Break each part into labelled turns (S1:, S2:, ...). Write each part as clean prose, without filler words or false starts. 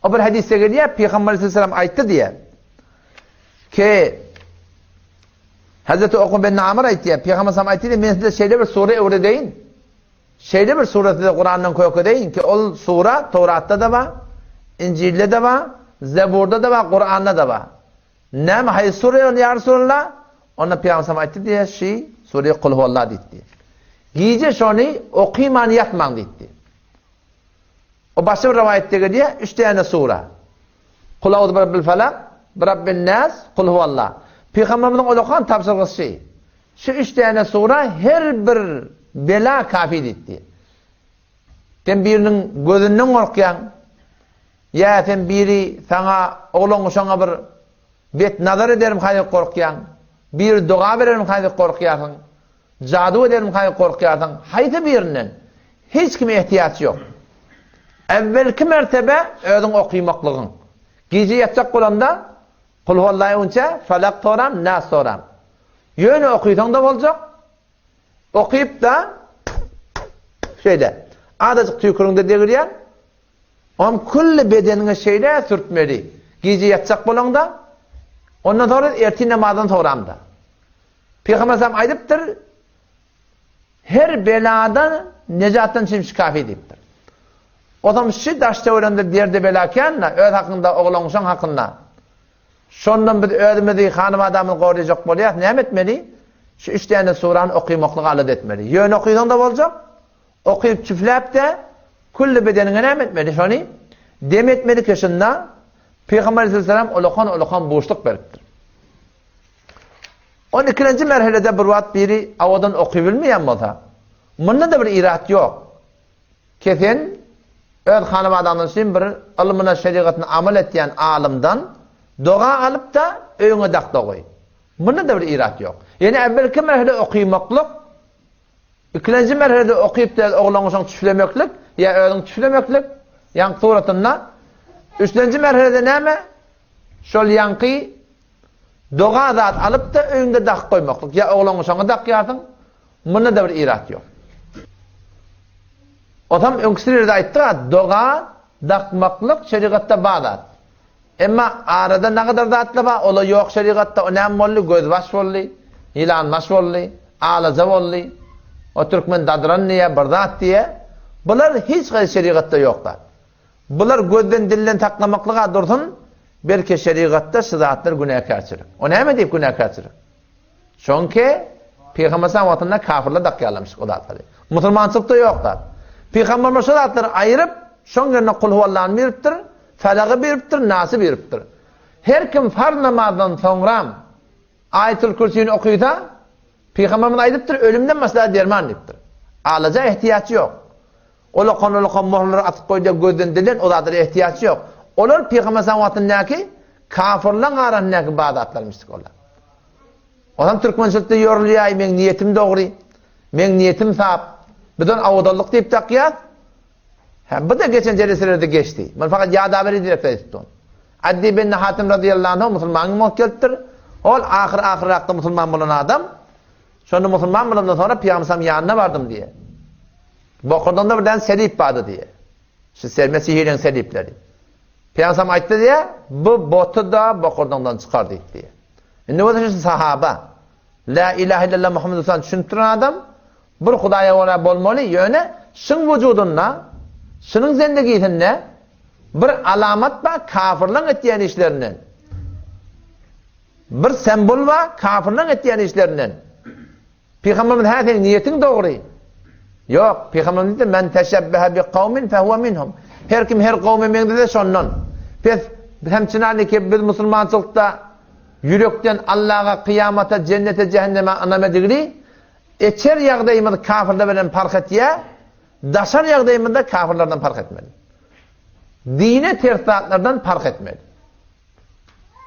S1: O bir hadisde gelýär, Pygamber aleyhisselam aýtdy diýýär. Ki Hazreti Ukbe bin Amr aýtýar, Pygamber sallam aýtdy diýýär, men size şeýle bir sure öwredeýin. Şeýle bir sure size Kurandan kökedeýin ki, ol sura Towratda-da bar, Injilde-de bar, Zeburda-da bar, Kuranda-da bar. Näme haýsy sure ol ýa Resulallah? Onda Pygamber sallam aýtdy diýýär, şi sure Kul huwallah diýdi. Gije şony okyman ýatmaň diýdi. O başga bir rowaýatda gelýär, üç däne sura. Kul auzu birabbil falak, birabbin nas, kul huwallah. Pygamberimiziň ol okan tabşyrgysy. Şu üç däne sura her bir bela kafi diýdi. Sen biriniň gözünden gorkýaň, ýa sen biri saňa oglan-uşaňa bir bet nazar ederim haýyp gorkýaň, biri doga bererim haýyp gorkýarsyň. Jadu edermikaý gorkýarsyň? Haýsy birinden? Hiç kime ehtiýaç ýok. Äwwelki mertebe özüň okymaklygyň. Gije ýatjak bolanda Kulhuwallahy öňçä Falak soram, Nas soram. Ýöne okysaň-da boljak. Okyp-da şeýle. Azajyk tüýküriňde degirýäň. Oňam külli bedeniňe şeýle sürtmeli. Gije ýatjak bolaňda, ondan soňra ertir namazdan soram-da. Pygamber sallam aýdypdyr, Her beladan nejatdan çyn şikafi diýipdir. Ozam şi daş töwereginde derde bela kände, öz hakyňda, oglan-uşaň hakynda. Şondan biz özümizi, hanybadamyzy gorajak bolýas, näme etmeli? Şu üç däne surany okymaklygy alada etmeli. Ýöne okysaň-da boljak, okyp çüfläp-de, külli bedeniňe näme etmeli? Şony dem etmeli ki, şunda Pygamber aleyhisselam ulakan-ulakan buşluk beripdir. On ikilenji merhelede bir wagt biri awadan okybilmeýän bolsa, munda-da bir irat ýok. Ke sen öz hanabadaňdan üçin bir ylmyna, şerigatyna amal etýän alymdan doga alyp-da, öýüňe dak-da goý. Munda-da bir irat ýok. Ýöne äwwelki merhele okymaklyk, ikilenji merhelede okyp-da öz oglaňyşyň çüflemeklik ýa özüň çüflemeklik, ýaňky suratynda, üçlenji merhelede näme? Şol ýaňky Doga zat alyp-da öýüňde dakyp goýmaklyk, ýa oglan-uşagyňa dakýarsyň, munda-da bir irat ýok. Otam öňki sürede aýtdyk-a, doga dakmaklyk şerigatda bar zat. Emma arada nagadar zatlar bar, olar ýok şerigatda, o näme boldy, gözbaş boldy, ýylanbaş boldy, alaja boldy, o türkmen dadran diýýär, bir zat diýýär. Bular hiç haýsy şerigatda ýok zat. Bular gözden-dilden saklamaklyga dursun, belki şerigatda şu zatlar günäkärçilik. O näme diýip günäkärçilik? Şoňki Pygamber sallam wagtynda kafirler dakýarlarmyş o zatlary. Musulmançylykda ýok zat. Pygamberimiz şu zatlary aýryp, şoň ýerine kul huwallany beripdir, falagy beripdir, nasy beripdir. Her kim farz namazdan soňram Aýatul Kürsini okysa, Pygamberimiz aýdypdyr, ölümden başga derman diýipdir. Alaja ehtiýaç ýok. Ulakan-ulakan mohrlary atyp goýulýar gözden dilden o zatlara ehtiýaç ýok. Olar Pygamber sallam wagtyndaky kafyrlaň arasyndaky bar zatlarmyşdyk olar. Onam türkmençilikde ýorulýar, meň niýetim dogry, meň niýetim sap. Biz ony awazallyk diýip dakýas. Hä, bu-da geçen jeleselerde geçdi. Muny fakat ýadaweri diýip aýdypdy. Addi bin Hatim radiyallahu anhu musulman kim bolup gelipdir. Ol ahyr-ahyrrakda musulman bolan adam. Şonda musulman bolandan soňra Pygamber sallam ýanyna bardym diýýär. Bokurdagynda bir däne selip bardy diýýär. Şu mesihiliň selipleri. Pygamber sallam aýtdy diýýär, bu boty-da bokurdagyňdan çykar diýip diýýär. Indi bolsa şu sahaba La ilahe illallah Muhammed Resulullah düşünip duran adam bir Hudaýa görä bolmaly, ýöne şyň wujudynda, şynyň zendegisinde bir alamat bar kafirleň etýän işlerinden. Bir sembol bar kafirleň etýän işlerinden. Pygamberimiz hä seň niýetiň dogry. Ýok, pygamberimiz diýdi, men teşebbehe bi kawmin fehuwe minhum. Her kim her kowme meňzese şondan. Pes hem çynaniki biz musulmançylykda ýürekden Allaha, kyýamata, jennete, jähenneme ynam edigli, içer ýagdaýymyz kafirler bilen parh etýär, daşar ýagdaýymyzda kafirlerden parh etmeli. Dine ters zatlardan parh etmeli.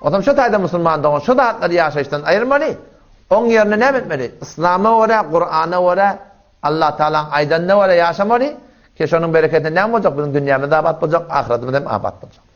S1: Onsoň şo taýda musulman dogan şo zatlary ýaşaýyşdan aýyrmaly. Oň ýerine näme etmeli? Yslama görä, Kurana görä, Allah Tagalaň aýdanyna görä ýaşamaly. Ki şonuň bereketine näme boljak? Biziň dünýämiz abat boljak, ahyretimiz hem abat boljak.